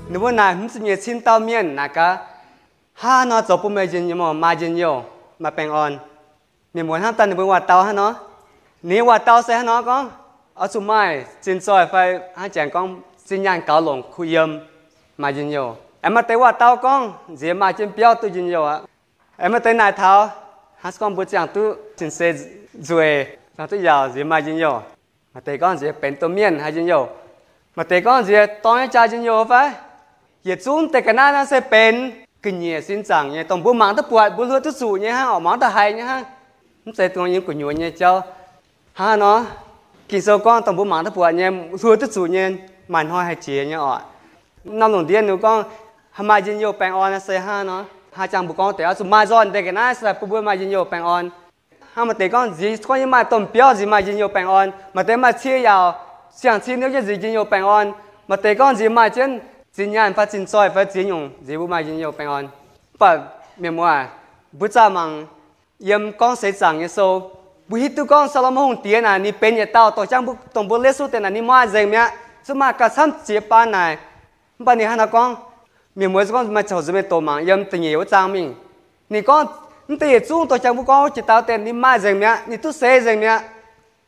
Ninh mbuo naaic hmz ziepc nyeic cin dauh mienh naaic gaax, hnangv haaix nor zoux bun meih njien-youh, maaih njien-youh, maaih baengh orn? Mienh muoz hnamv daaih ninh mbuo waac-dau hnangv nor. Ninh nyei waac-dau se hnangv nor gorngv, oix zuqc maaih zinh zoih fai hnangv jangx gorngv zinh nyaanh gaux longc kuh yiem, maaih njien-youh. Aengx maaih deix waac-dau gorngv nziex maaih jienv biauv duqv njien-youh aqv. Aengx maaih deix naaic taux hnangv se gorngv mbuo ziangh duqv sin-sei nzueic, ziangh duqv yaauc nziex maaih njien-youh. Maaih deix gorngv nziex benx domh mienh haiz njien-youh. Maaih deix gorngv nziex dorng nyei jaa njien-youh fai. Yietc zungv deix ga'naaiv naaiv se benx ga'nyiec sin zaangc nyei, dongh mbuo mangc duqv buatc, mbuo hluo duqv zuqc nyei hnangv, oc, mangc duqv haiz nyei hnangv. Mv zeiz dongh yiem gu'nyuoz nyei jauv. Hnangv haaix nor, Ging-Sou gorngv dongh mbuo mangc duqv buatc nyei, hluo duqv zuqc nyei, maaih hnoi haih jiex nyei oc. Norm lungh ndiev ninh gorngv, maaih njien-youh baengh orn se hnangv haaix nor. Hnangv jangx mbuo gorngv deix oix zuqc maaih nzorn deix ga'naaiv se bun mbuo maaih njien-youh baengh orn. Hnangv maaih deix gorngv nziex gorngv yie maaih domh biauv nziex maaih njien-youh baengh orn. Maaih deix maaih cie yaauc, siang-cie niouv jienv nziex njien-youh baengh orn. Maaih deix gorngv nziex maaih jienv zinh nyaanh fai zinh zoih fai ziex nyungc nziex mbuo maaih njien-youh baengh orn. Mv baac mienh muoz, mbuo zaah mangc yiem Gorngv Seix Zaangc nyei sou, mbuo hiuv duqv gorngv Saa^lo^morn Hungh Diex naaic ninh benx yietc dauh dorh jangv mbuo, dongh mbuo liuz suv deix naaic ninh maaih nzengc mi'aqv, zuqc maaih gauh camv jiex baan naaic. Mv baac ninh hnangv naaiv gorngv, mienh muoz gorngv maaih caux nzunc mienh doqc mangc yiem da'nyeic wuov zaang mingh. Ninh gorngv, mv deix yietc zungv dorh jangv mbuo gorngv wuov jiex dauh deix ninh maaih nzengc mi'aqv, ninh duqv seix nzengc mi'aqv.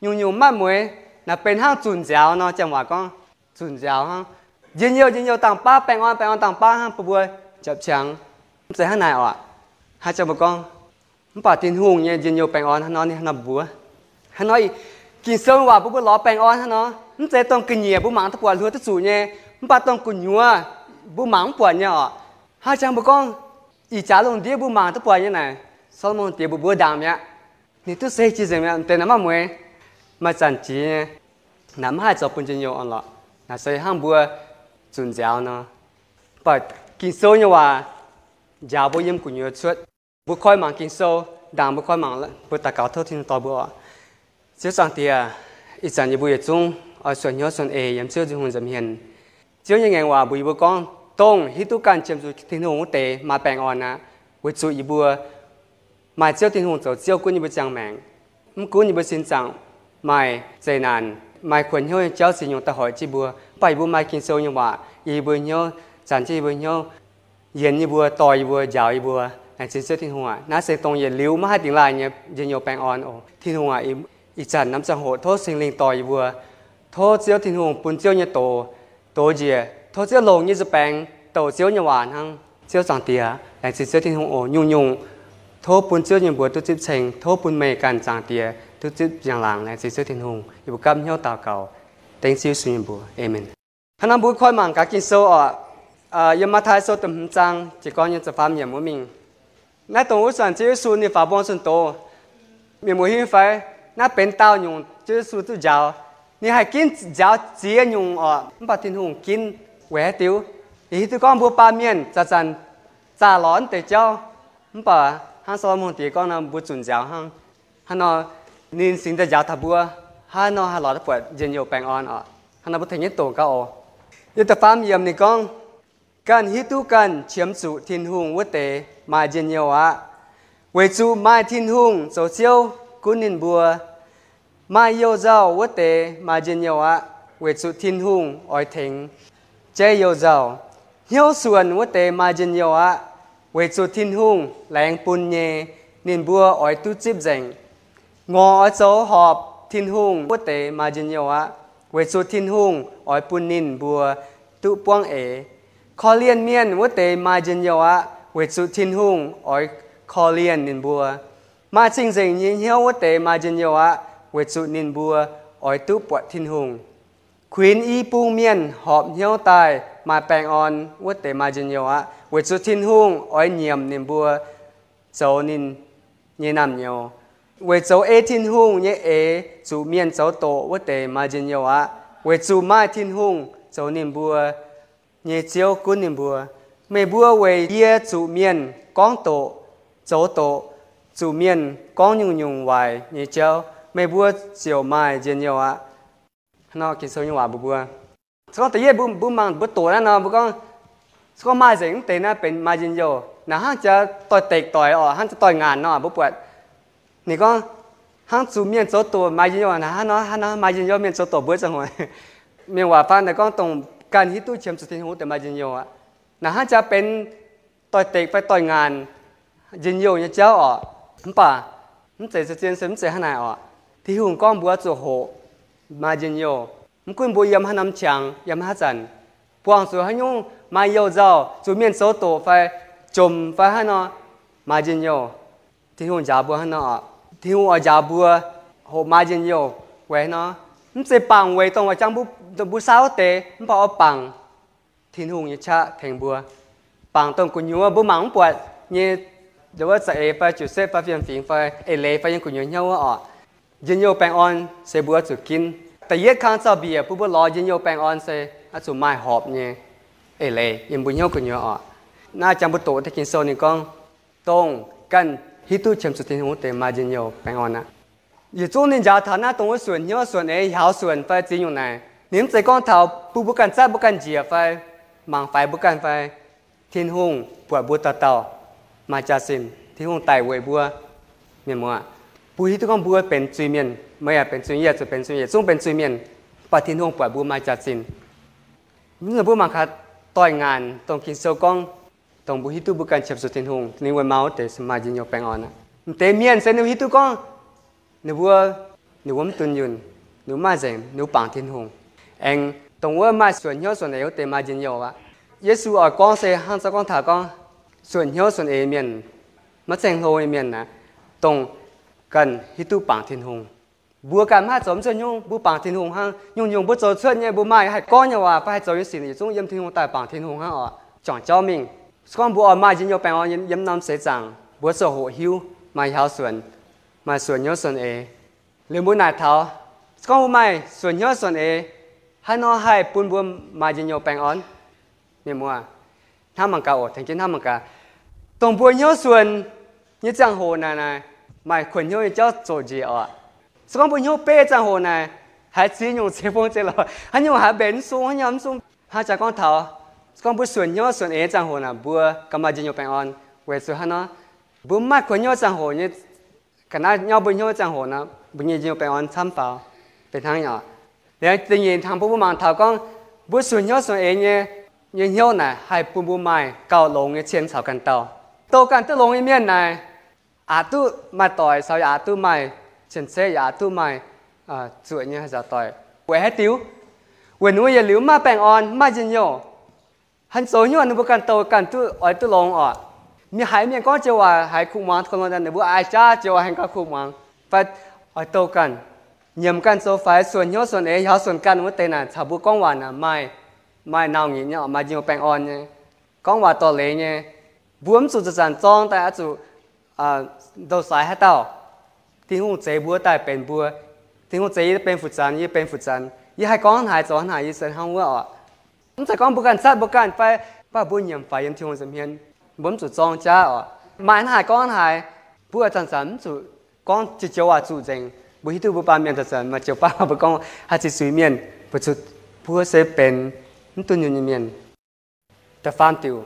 Nyungc-nyungc maiv mueiz, naaic benx hnangv zunc nziaaux nor, janx waac gorngv zunc nziaaux hnangv. Njien-youh, njien-youh dangh baav, baengh orn, baengh orn dangh baav hnangv bun mbuo japc qangx. Mv zeiz hnangv naaic oc. Hnangv jangx mbuo gorngv, mv baac Tin-Hungh nyei njien-youh baengh orn hnangv nor, ninh hnangv nor mbuox. Hnangv nor, Ging-Sou waac bun mbuo lorz baengh orn hnangv nor, mv zeiz dongh ga'nyiec mbuo mangc duqv buatc hluo duqv zuqc nyei, mv baac dongh gu'nyuoz mbuo mangc mv buatc nyei oc. Hnangv jangx mbuo gorngv, ih jaax lungh ndiev mbuo mangc duqv buatc nyei naaic, Saa^lo^morn Diex mbuox mbuo ndaangc mi'aqv. Ninh duqv seix jiex nzengc mi'aqv, deix naaic maiv mueiz, maaih zanc jiex nyei. Naaic maiv haih zoux bun njien-youh orn lorqc. Naaic se hnangv mbuo zunc nziaaux nor. Mv baac Ging-Sou nyei waac njaaux mbuo yiem gu'nyuoz cuotv. Mbuo koi mangc Ging-Sou, ndaangc mbuo koi mangc, mbuo daux gaux tov Tin-Hungh dorh mbuo oc. Ziouv Zaangc Diex, ih zanc yie mbuo yietc zungv oix suonc hnyouv suonc eix yiem Ziouv Tin-Hungh nza'hmien. Ziouv nyei ngaengc waac mbuox yie mbuo gorngv, dongh hiuv duqv ganh qiemx zuqc Tin-Hungh wuov deix maaih baengh orn aqv, weic zuqc yie mbuo maaih Ziouv Tin-Hungh zoux Ziouv gunv yie mbuo ziangh maengc. Mv gunv yie mbuo sin zaangc maaih zeqc naanc, maaih kuonx hnyouv nyei jauv ziex nyungc daaih hoic jienv mbuo, mv baac yie mbuo maaih Ging-Sou nyei waac, yie mbuo hnyouv, zanc jienv yie mbuo hnyouv, yienx yie mbuo, dorh yie mbuo, njaaux yie mbuo. Laengz zingh Ziouv Tin-Hungh aac, naaiv se dongh yietc liuz maiv haih dingx laaih nyei njien-youh baengh orn oc. Tin-Hungh aac, ih zanc namx ziangh hoc tov Singx Lingh dorh yie mbuo. Tov Ziouv Tin-Hungh bun Ziouv nyei doz dox njiec, tov Ziouv longc nyei nza'baengx douc Ziouv nyei waac hnangv. Ziouv Zaangc Diex, laengz zingh Ziouv Tin-Hungh oc. Nyungc-nyungc tov bun Ziouv nyei mbuox duqv zipv ceng, tov bun meih ganh Zaangc Diex duqv zipv njang-laangc. Laengz zingh Ziouv Tin-Hungh. Yie mbuo gapv hnyouv daux gaux dengv Ziouv Yesu nyei mbuox. Aamen. Hnangv naaiv mbuo koi mangc gaax Ging-Sou oc. Yiem Matv^tai Sou da'hmz zaang jiez gorn nyei ziepc faam yiemc wuov mingh. Naaiv dongh wuov zanc Ziouv Yesu ninh faaux mbong zunh doz, mienh muoz hiuv fai? Naaiv benx daauh nyungc Ziouv Yesu duqv njaaux. Ninh haih ginv njaaux ziex nyungc oc, mv baac Tin-Hungh ginv weic haaix diuc? Yie hiuv duqv gorngv mbuo baamh mienh zanc-zanc zaah lorz naaiv deix jauv, mv baac hnangv Saa^lo^morn Diex gorngv nor, mbuo zunc nziaaux hnangv. Hnangv nor, ninh singx daaih njaaux taux mbuo, hnangv nor haih lorz duqv buatc njien-youh baengh orn oc. Hnangv nor mbuo tengx jienv doqc gauh oc. Yiem da'faam yiemc ninh gorngv, ganh hiuv duqv ganh qiemx zuqc Tin-Hungh wuov deix maaih njien-youh aqv, weic zuqc maaih Tin-Hungh zoux Ziouv gunv ninh mbuo. Maaih you-nzauh wuov deix maaih njien-youh aqv, weic zuqc Tin-Hungh oix tengx jaiv you-nzauh. Hnyouv suonc wuov deix maaih njien-youh aqv, weic zuqc Tin-Hungh laengz bun nyei, ninh mbuo oix duqv zipv nzengc. Ngorc oix zoux horpc Tin-Hungh wuov deix maaih njien-youh aqv, weic zuqc Tin-Hungh oix bun ninh mbuo duqv buangv eix. Korv-lienh mienh wuov deix maaih njien-youh aqv, weic zuqc Tin-Hungh oix korv-lienh ninh mbuo. Maaih cing-nzengc nyei hnyouv wuov deix maaih njien-youh aqv, weic zuqc ninh mbuo oix duqv buatc Tin-Hungh. Kuinx i bung mienh horpc hnyouv daaih maaih baengh orn wuov deix maaih njien-youh aqv, weic zuqc Tin-Hungh oix nyiemc ninh mbuo zoux ninh nyei naamh nyouz. Weic zoux ei Tin-Hungh nyei eix zuqc mienh zoux doqc wuov deix maaih njien-youh aqv, weic zuqc maaih Tin-Hungh zoux ninh mbuo nyei Ziouv gunv ninh mbuo. Meih mbuo weic yie zuqc mienh gorngv doqc, zoux doqc, zuqc mienh gorngv nyungc-nyungc waaic nyei jauv, meih mbuo ziouc maaih njien-youh aqv. Hnangv nor Ging-Sou nyei waac mbuox mbuo. Se gorngv da'yietv mbuo, mbuo mangc mbuo doqc naaiv nor, mbuo gorngv, se gorngv maaih nzengc mv deix naaiv benx maaih njien-youh. Naaiv hnangv jaax doix-dekc doic oc, hnangv jaax doix-ngaanc nor mbuo buatc. Ninh gorngv, hnangv zuqc mienh zoux doqc maaih njien-youh, naaiv hnangv nor, hnangv nor maaih njien-youh mienh zoux doqc mbuo ziangh hoc. Mienh waac faan naaic gorngv dongh ganh hiuv duqv qiemx zuqc Tin-Hungh wuov deix maaih njien-youh aqv. Naaic hnangv jaa benx doix-dekc fai doix-ngaanc njien-youh nyei jauv oc. Mv baac mv zeiz, zien se mv zeiz hnangv naaic oc. Tin-Hungh gorngv mbuo zuqc hoqc maaih njien-youh. Mv gunv mbuo yiem haaix norm qangx, yiem haaix zanc, buangh zuqc haaix nyungc maaih youh nzauh, zuqc mienh zoux doqc fai jomc fai haaix nor, maaih njien-youh. Tin-Hungh njaaux mbuo hnangv nor oc. Tin-Hungh oix njaaux mbuo hoqc maaih njien-youh weic nor, mv zeiz bangc weic dongh jangx mbuo saauv wuov deix, mv baac oix bangc Tin-Hungh nyei qaqv tengx mbuo. Bangc dongh gu'nyuoz mbuo mangc mv buatc nyei, wuov za'eix fai jiouc setv fai fiem-fingx fai eix leiz fai nyei gu'nyuoz hnyouv wuov oc. Njien-youh baengh orn se mbuo oix zuqc ginv. Da'yietv kang zaux-mbiec bun mbuo lorz njien-youh baengh orn se oix zuqc maaih horpc nyei eix leiz yiem mbuo hnyouv gu'nyuoz oc. Naaiv jangx mbuo doqc deix Ging-Sou ninh gorngv, dongh ganh hiuv duqv qiemx zuqc Tin-Hungh wuov deix maaih njien-youh baengh orn aqv. Yietc zungv ninh njaaux taux naaiv dongh wuov suonc hnyouv suonc eix, hiaaux suonc fai ziex nyungc naaic. Ninh mv zeiz gorngv taux bun mbuo ganh zatv mbuo ganh njiec fai mangc faix mbuo ganh fai. Tin-Hungh buatc mbuo dauh dauh maaih jaax-zinh. Tin-Hungh daic weic mbuo. Mienh muoz, mbuo hiuv duqv gorngv mbuo benx zuiz-mienh, meih yaac benx zuiz, yie zuqc benx zuiz, yietc zungv benx zuiz-mienh. Mv baac Tin-Hungh buatc mbuo maaih jaax-zinh. Mv, mbuo mangc gaax doix-ngaanc dongh Ging-Sou gorngv, dongh mbuo hiuv duqv mbuo ganh qiemx zuqc Tin-Hungh, ninh weic mau wuov deix maaih njien-youh baengh orn aqv. M'deix mienh se ninh hiuv duqv gorngv ninh mbuo, ninh mbuo mv dunh yunh, ninh mbuo mv maaih nzengc, ninh mbuo bangc Tin-Hungh. Aengx dongh wuov maaih suonc hnyouv suonc eix wuov deix maaih njien-youh aqv. Yesu oix gorngv se hnangv zaux gorngv taux gorngv suonc hnyouv suonc eix mienh, maiv ceng-hlo nyei mienh naaic, dongh ganh hiuv duqv bangc Tin-Hungh. Mbuo ganh maiv haih zoux mv zuqc nyungc, mbuo bangc Tin-Hungh hnangv. Nyungc-nyungc mbuo zoux cuotv nyei, mbuo maaih haih gorngv nyei waac fai haih zoux nyei sic, yietc zungv yiem Tin-Hungh daaih bangc Tin-Hungh hnangv oc. Juangc jauv mingh. Se gorngv mbuo oix maaih njien-youh baengh orn yiem norm seix zaangc, mbuo zuqc hoqc hiuv, maaih hiaaux suonc, maaih suonc hnyouv suonc eix. Liuz mbuo naaic taux, se gorngv mbuo maaih suonc hnyouv suonc eix, haaix nor haih bun mbuo maaih njien-youh baengh orn? Mienh muoz, hnamv mangc gaax oc, tengx jienv hnamv mangc gaax. Dongh mbuo hnyouv suonc nyei ziangh hoc naaic, naaic maaih kuonx hnyouv nyei jauv zoqc njiec oc. Se gorngv mbuo hnyouv beiv ziangh hoc naaic, haiz ziex nyungc ziex fong ziex lorqc, haaix nyungc haiz mbenc mv sung, haaix nyungc mv sung. Hnangv jaa gorngv taux, se gorngv mbuo suonc hnyouv suonc eix ziangh hoc naaic, mbuo ganh maaih njien-youh baengh orn. Weic zuqc haaix nor? Mbuo mv maaih kuonx hnyouv ziangh hoc nyei, ga'naaiv nyauv mbuo hnyouv ziangh hoc nor, mbuo nyei njien-youh baengh orn camv faaux. Benx hnangv nyei oc. Liuz da'nyeic hnangv bun mbuo mangc taux gorngv, mbuo suonc hnyouv suonc eix nyei, nyei hnyouv naaic haih bun mbuo maaih gauh longx nyei cien caux ganh dauh. Douh ganh duqv longx nyei mienh naaic, aqc duqv maaih doic caux yaac aqc duqv maaih cien-ceqv, yaac aqc duqv maaih zuoqc nyei haaix zanc doic. Weic haaix diuc? Weic ninh mbuo yietc liuz mv maaih baengh orn, mv maaih njien-youh. Haaix zoux hnyouv ninh mbuo ganh douh ganh duqv oix duqv longx oc. Mienh haiz mienh gorngv joux waac haiz kuv muangx, ninh mbuo ai jaav joux waac haiz gauh kuv muangx, fai oix douh ganh, nyiemc ganh zoux faix, suonc hnyouv suonc eix, hiaaux suonc ganh wuov deix naaic, caux mbuo gorngv waac naaic maaih, maaih nau nyitc nyei, maaih njien-youh baengh orn nyei, gorngv waac dorh leiz nyei. Mbuo mv zuqc zanc-zanc zorng daaih oix zuqc ndou-saaix haaix dauh. Tin-Hungh zeix mbuo daaih benx mbuo. Tin-Hungh zeix yie benx fu-zanx, yie benx fu-zanx. Yie haih gorngv haaix zoux haaix, yie se hnangv wuov oc. Mv zeiz gorngv mbuo ganh zatv mbuo ganh fai, mv baac mbuo nyiemc faix yiem Tin-Hungh nza'hmien. Mbuo mv zuqc zorng jaav oc. Maaih haaix gorngv haaix, mbuo zanc-zanc mv zuqc gorngv joux waac zuqc nzengc. Mbuo hiuv duqv mbuo baamh mienh zanc-zanc maaih joux baav mbuo gorngv haaix ziex zuiz mienh, mbuo zuqc, mbuo se benx mv dunh yunh nyei mienh. Da'faam diuc,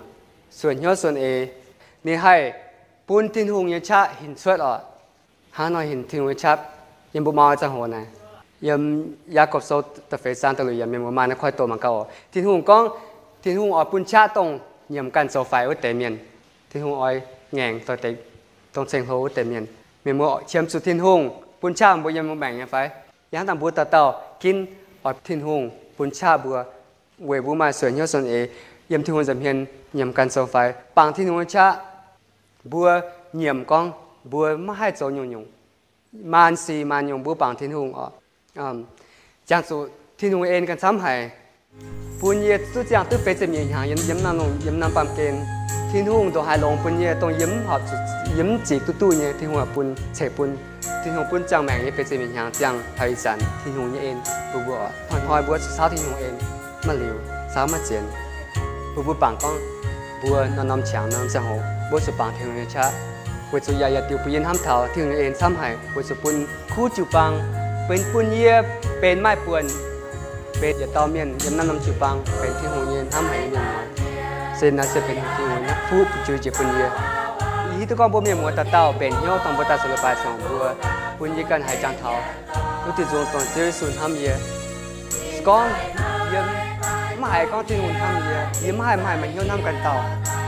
suonc hnyouv suonc eix, ninh haih bun Tin-Hungh nyei qaqv hinc cuotv oc. Hnangv nor hinc Tin-Hungh nyei qaqv yiem mbuo mau nyei ziangh hoc naaic. Yiem Yaagorpc Sou da'feix zaang da'luoqc yiemc, mienh muoz maaih naaiv koi doqc mangc gaax oc. Tin-Hungh gorngv, Tin-Hungh oix bun qaqv dongh nyiemc ganh zoux faix wuov deix mienh. Tin-Hungh oix ngaengc doix-dekc dongh ceng-hlo wuov deix mienh. Mienh muoz qiemx zuqc Tin-Hungh bun qaqv mbuo yiem mbuo maengc nyei fai? Yangh dangh mbuo dauh dauh ginv oix Tin-Hungh bun qaqv mbuo, weic mbuo maaih suonc hnyouv suonc eix yiem Tin-Hungh nza'hmien nyiemc ganh zoux faix, bangc Tin-Hungh nyei qaqv. Mbuo nyiemc gorngv mbuo maiv haih zoux nyungc-nyungc, maanc sic maanc nyungc mbuo bangc Tin-Hungh oc. Jangx zuqc Tin-Hungh en ganh camv haic, bun yie duqv ziangh duqv feix ziepc nyeic hnyangx yiem, yiem norm, yiem norm baamh gen. Tin-Hungh ndongc haaix longx bun yie, dongh yie mv horpc zuqc, yie mv ziqc duqv duqv nyei, Tin-Hungh bun, ceix bun. Tin-Hungh bun ziangh maengc nyei feix ziepc nyeic hnyangx ziangh taux ih zanc, Tin-Hungh nyei en bun mbuo oc. Hnoi-hnoi mbuo zuqc saauv Tin-Hungh en, maiv liuz saauv maiv zienx. Mbuo, mbuo bangc gorngv mbuo norm-norm qangx norm ziangh hoc mbuo zuqc bangc Tin-Hungh nyei qaqv, weic zuqc yaac yietc diuc bun yie hnamv taux Tin-Hungh nyei en camv haic, weic zuqc bun kuv jiu-baang, benx bun yie benx maaih buonc, benx yietc dauh mienh yiem naaiv norm jiu-baang benx Tin-Hungh nyei hnamv haic nyei mienh muoz. Se naaiv se benx Tin-Hungh nyei fuqv bun jiu jiex bun yie. Yie hiuv duqv gorngv mbuo mienh muoz dauh dauh mbenc hnyouv dongh mbuo daaih zoux leiz-baaix ziangh hoc mbuo, bun yie ganh haiz jangx taux wuov diuh nzung dongh Ziouv Yesu hnamv yie. Se gorngv yie mv Maiv haiz gorngv Tin-Hungh hnamv yie, yie maiv haih maaih hnyouv hnamv ganh dauh.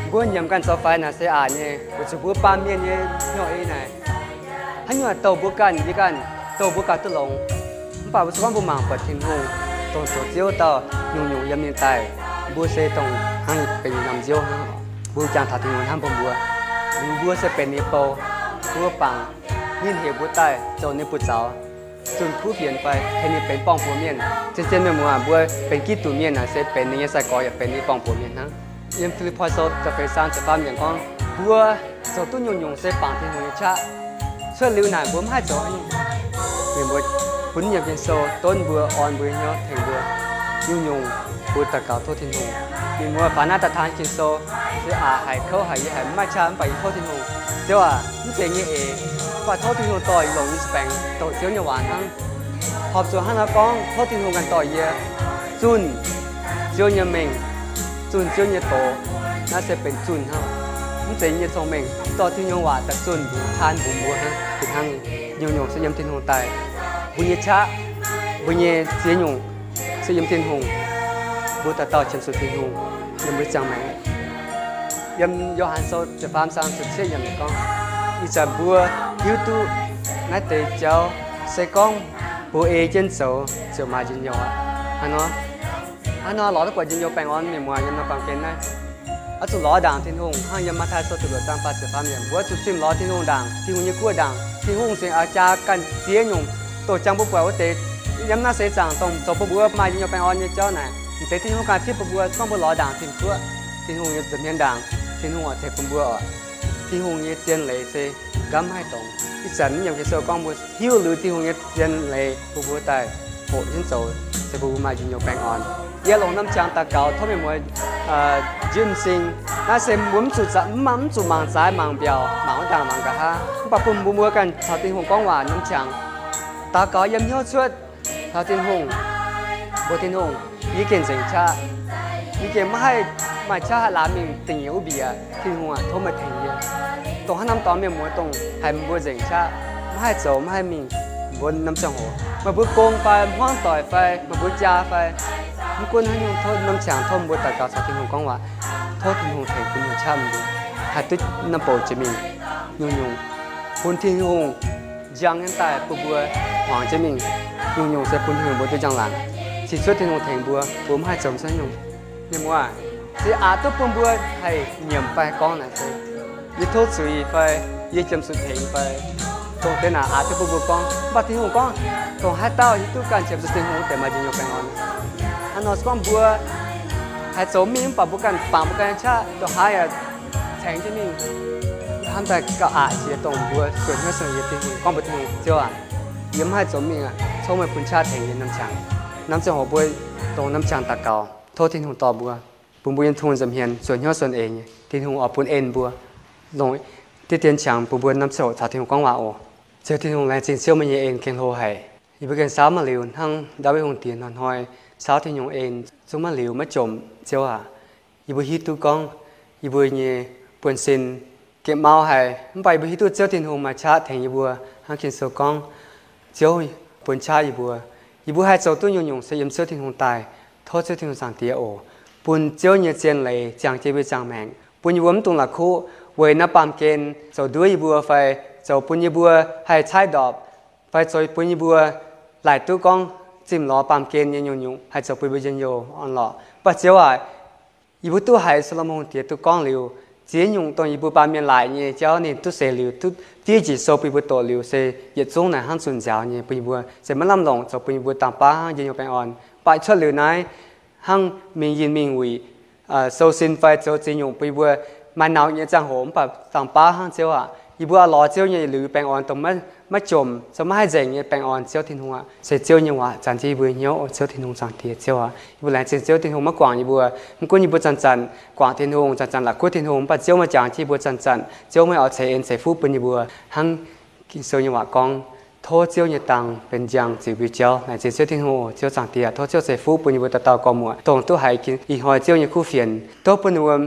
Mbuo nyiemc ganh zoux faix naaic se aqc nyei, weic zuqc mbuo baamh mienh nyei hnyouv ei naaic. Haaix nyungc douh mbuo ganh, yie ganh, douh mbuo ganh duqv longx. Mv baac mbuo se gorngv mbuo mangc buatc Tin-Hungh, dongh zoux Ziouv dauh nyungc-nyungc yiem ninh daaih, mbuo se dongh hnangv benx norm nziouv hnangv. Mbuo jangx taux Tin-Hungh hnamv bun mbuo, liuz mbuo se benx ninh bou, mbuo bangc ninh heuc mbuo daaih zoux ninh buoz-zaux, zunh kuv fienx fai tengx ninh benx borng-buoz mienh. Zien-zien mienh muoz, mbuo benx Giduc mienh naaic se benx ninh nyei sai-gorx yaac benx ninh borng-buoz mienh hnangv. Yiem Fi^lipv^poi Sou da'feix zaang ziepc faam yiemc gorngv, mbuo zoux duqv nyungc-nyungc se bangc Tin-Hungh nyei qaqv. Cuotv liuz naaic mbuo maiv haih zoux haaix nyungc. Mienh mbuo bun yiem Ging-Sou donv mbuo, orn mbuo hnyouv, tengx mbuo. Nyungc-nyungc mbuo daux gaux tov Tin-Hungh. Mienh mbuo faaux naaiv daaih taan Ging-Sou, se aqc haic, kouv haic, yie haic, maiv maaih qaqv, mv baac yie tov Tin-Hungh. Ziouv aac, mv zeiz nyei eix, mv baac tov Tin-Hungh dorh yie longc nyei za'baengx douc Ziouv nyei waac hnangv. Horpc zuqc hnangv naaiv gorngv tov Tin-Hungh ganh dorh yie zunh Ziouv nyei mengh, zunh Ziouv nyei doz. Naaiv se benx zunh hnangv, mv zeiz nyei cong-mengh. Dorh Tin-Hungh waac daaih zunh mbuox, taan mbuox mbuo hnangv. Fih hnangv nyungc-nyungc se yiem Tin-Hungh daaih. Mbuo nyei qaqv, mbuo nyei ziex nyungc se yiem Tin-Hungh. Mbuo dauh dauh qiemx zuqc Tin-Hungh yiem mbuo ziangh maengc. Yiem Yo^han Sou ziepc faam zaang ziepc cietv yiemc gorngv, ih zanc mbuo hiuv duqv naaiv deix jauv se gorngv mbuo ei jienv zoux ziouc maaih njien-youh aqv. Hnangv nor, hnangv nor lorz duqv buatc njien-youh baengh orn. Mienh muoz, yiem naaiv baamh gen naaiv, oix zuqc lorz ndaangc Tin-Hungh hnangv yiem Matv^taai Sou ziepc luoqc zaang faah ziepc faam yiemc, mbuo oix zuqc zimh lorz Tin-Hungh ndaangc. Tin-Hungh nyei guoqv ndaangc, Tin-Hungh cingx oix jaa ganh ziex nyungc doh jangx mbuo buatc wuov deix yiem naaiv seix zaangc dongh zoux bun mbuo maaih njien-youh baengh orn nyei jauv naaic. M'deix Tin-Hungh ganh tipv bun mbuo, se gorngv mbuo lorz ndaangc Tin-Guoqv, Tin-Hungh nyei nza'hmien ndaangc, Tin-Hungh oix tengx bun mbuo oc. Tin-Hungh nyei zien leiz se nqamv maiv haih dongz. Ih zanc naaiv yiem Ging-Sou gorngv mbuo hiuv liuz Tin-Hungh nyei zien leiz bun mbuo daaih hoqc jienv zoux, se bun mbuo maaih njien-youh baengh orn. Yie longc norm qangx daux gaux tov mienh muoz njiec m'sing. Naaiv se mbuo mv zuqc, mv zuqc mangc zaaix mangc mbiaauc, mangc wuov ndaangc mangc nqa'haav, mv baac bun mbuo mbuo ganh caux Tin-Hungh gorngv waac norm qangx daux gaux yiem hnyouv cuotv caux Tin-Hungh mbuox Tin-Hungh, yie gengh nzengc qaqv. Yie gengh maiv haih maaih qaqv haih laamz mingh da'nyeic wuov mbiec. Tin-Hungh aac, tov meih tengx yie. Dongh haaix norm dorngx mienh muoz dongh haiz mbuo nzengc qaqv, maiv haih zoux, maiv haih mingh, mbuo norm ziangh hoc, meih mbuo gong fai hmuangv doic fai meih mbuo jaa fai, mv gunv haaix nyungc, tov norm qangx tov mbuo daux gaux caux Tin-Hungh gorngv waac, tov Tin-Hungh tengx bun nyungc qaqv mbuo haih duqv norm bouc jiex mingh. Nyungc-nyungc bun Tin-Hungh njang nyei daaih bun mbuo hmuangx jienv mingh. Nyungc-nyungc se bun Tin-Hungh mbuo duqv njang-laangc. Cing cuotv Tin-Hungh tengx mbuo, mbuo maiv haih zoux haaix nyungc. Mienh muoz, se aqc duqv bun mbuo haih nyiemc fai gorngv naaic se, yie tov zuiz fai yie qiemx zuqc tengx fai, dongh deix naaic aqc duqv bun mbuo gorngv. Mv baac Tin-Hungh gorngv, dongh haaix dauh hiuv duqv ganh qiemx zuqc Tin-Hungh deix maaih njien-youh baengh orn. Hnangv nor se gorngv mbuo haih zoux mingh mv baac mbuo ganh bangc mbuo ganh nyei qaqv dongh haaix yaac caengx jienv mingh. Hnamv daaih gauh aqc jiex dongh mbuo suonc hnyouv suonc eix Tin-Hungh gorngv mbuox Tin-Hungh, Ziouv aac, yie maiv haih zoux mingh aqv. Tov meih bun qaqv tengx yie norm qangx. Norm ziangh hoc mbuo dongh norm qangx daux gaux, tov Tin-Hungh dorh mbuo, bun mbuo yiem Tin-Hungh nza'hmien suonc hnyouv suonc eix nyei. Tin-Hungh oix bun en mbuo, longc diqv dien qangx bun mbuo norm ziangh hoc caux Tin-Hungh gorngv waac oc. Ziouv Tin-Hungh, laengz zingh Ziouv meih nyei en gengh hlo haic. Yie mbuo gengh saauv maiv liuz hnangv ndau wuov hungh diex hnoi-hnoi saauv Tin-Hungh en, zungv maiv liuz maiv jomc, Ziouv aac. Yie mbuo hiuv duqv gorngv yie mbuo nyei buonv-sin gengh mau haic, mv baac yie mbuo hiuv duqv Ziouv Tin-Hungh maaih qaqv tengx yie mbuo. Hnangv Ging-Sou gorngv, Ziouv bun qaqv yie mbuo. Yie mbuo haih zoux duqv nyungc-nyungc se yiem Ziouv Tin-Hungh daaih. Tov Ziouv Tin-Hungh Zaangc Diex oc, bun Ziouv nyei zien leiz ziangh jienv mbuo nyei ziangh maengc, bun yie mbuo mv dungx la'kuqv weic naaiv baamh gen zoux nduov yie mbuo fai zoux bun yie mbuo haih caaiv ndorpc, fai zoux bun yie mbuo laaic duqv gorngv zimh lorz baamh gen nyei nyungc-nyungc haih zoux bun yie mbuo njien-youh orn-lorqc. Mv baac Ziouv aac, yie mbuo duqv haiz Saa^lo^morn Hungh Diex duqv gorngv liuz, ziex nyungc dongh yie mbuo baamh mienh laaic nyei jauv ninh duqv seix liuz, duqv fiev jiex sou bun yie mbuo doqc liuz se yietc zungv naaic hnangv zunh nziaaux nyei bun yie mbuo se maiv lamh longc, zoux bun yie mbuo dangh baav hnangv njien-youh baengh orn. Mv baac cuotv liuz naaiv hnangv mingh yinh mingh wuic sou sin fai zoux ziex nyungc bun yie mbuo maaih nauz nyei ziangh hoc, mv baac dangh baav hnangv Ziouv aac. Yie mbuo oix lorz Ziouv nyei liuz baengh orn dongh maiv jomc, zoux maiv haih nzengc nyei baengh orn Ziouv Tin-Hungh aac. Se Ziouv nyei waac zanc jienv yie mbuo hnyouv oc, Ziouv Tin-Hungh Zaangc Diex Ziouv aac. Yie mbuo laengz zingh Ziouv Tin-Hungh maiv guangc yie mbuo. Mv gunv yie mbuo zanc-zanc guangc Tin-Hungh, zanc-zanc la'kuqv Tin-Hungh, mv baac Ziouv maaih jangx jienv yie mbuo zanc-zanc. Ziouv meih oix ceix en ceix fuqv bun yie mbuo hnangv Ging-Sou nyei waac gorngv, tov Ziouv nyei dangh benx njang ziux mbuo jauv. Laengz zingh Ziouv Tin-Hungh oc, Ziouv Zaangc Diex, tov Ziouv ceix fuqv bun yie mbuo dauh dauh gorx-muoc dongh duqv haiz ih hnoi Ziouv nyei kuv fienx, tov bun ninh mbuo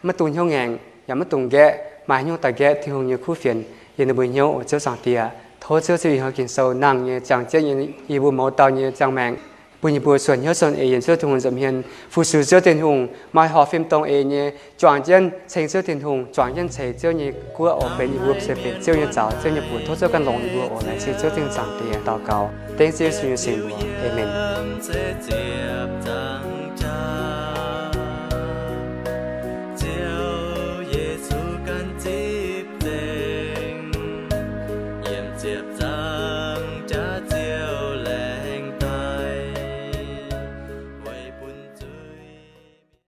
maiv dungx hnyouv ngaengc yaac maiv dungx nqaeqv, maaih haaix nyungc daaih nqaeqv Tin-Hungh nyei kuv fienx yiem ninh mbuo hnyouv oc, Ziouv Zaangc Diex. Tov Ziouv ceix ih hnoi Ging-Sou nangh nyei ziangh jienv yie mbuo mouz dauh nyei ziangh maengc. bun yie mbuo suonc hnyouv suonc eix yiem Ziouv Tin-Hungh nza'hmien, fu-sux Ziouv Tin-Hungh, maaih horpc fim dongh eix nyei, juangc jienv ceng Ziouv Tin-Hungh, juangc jienv ceix Ziouv nyei guoqv oc, benx yie mbuo se benx Ziouv nyei zaux, Ziouv nyei buoz. Tov Ziouv ganh longc yie mbuo oc. Laengz zingh Ziouv Tin-Hungh zaangc Diex daux gaux dengv Ziouv Yesu nyei sin mbuox. Aamen. Ziouv Yesu ganh zipv zengc, yiem ziepc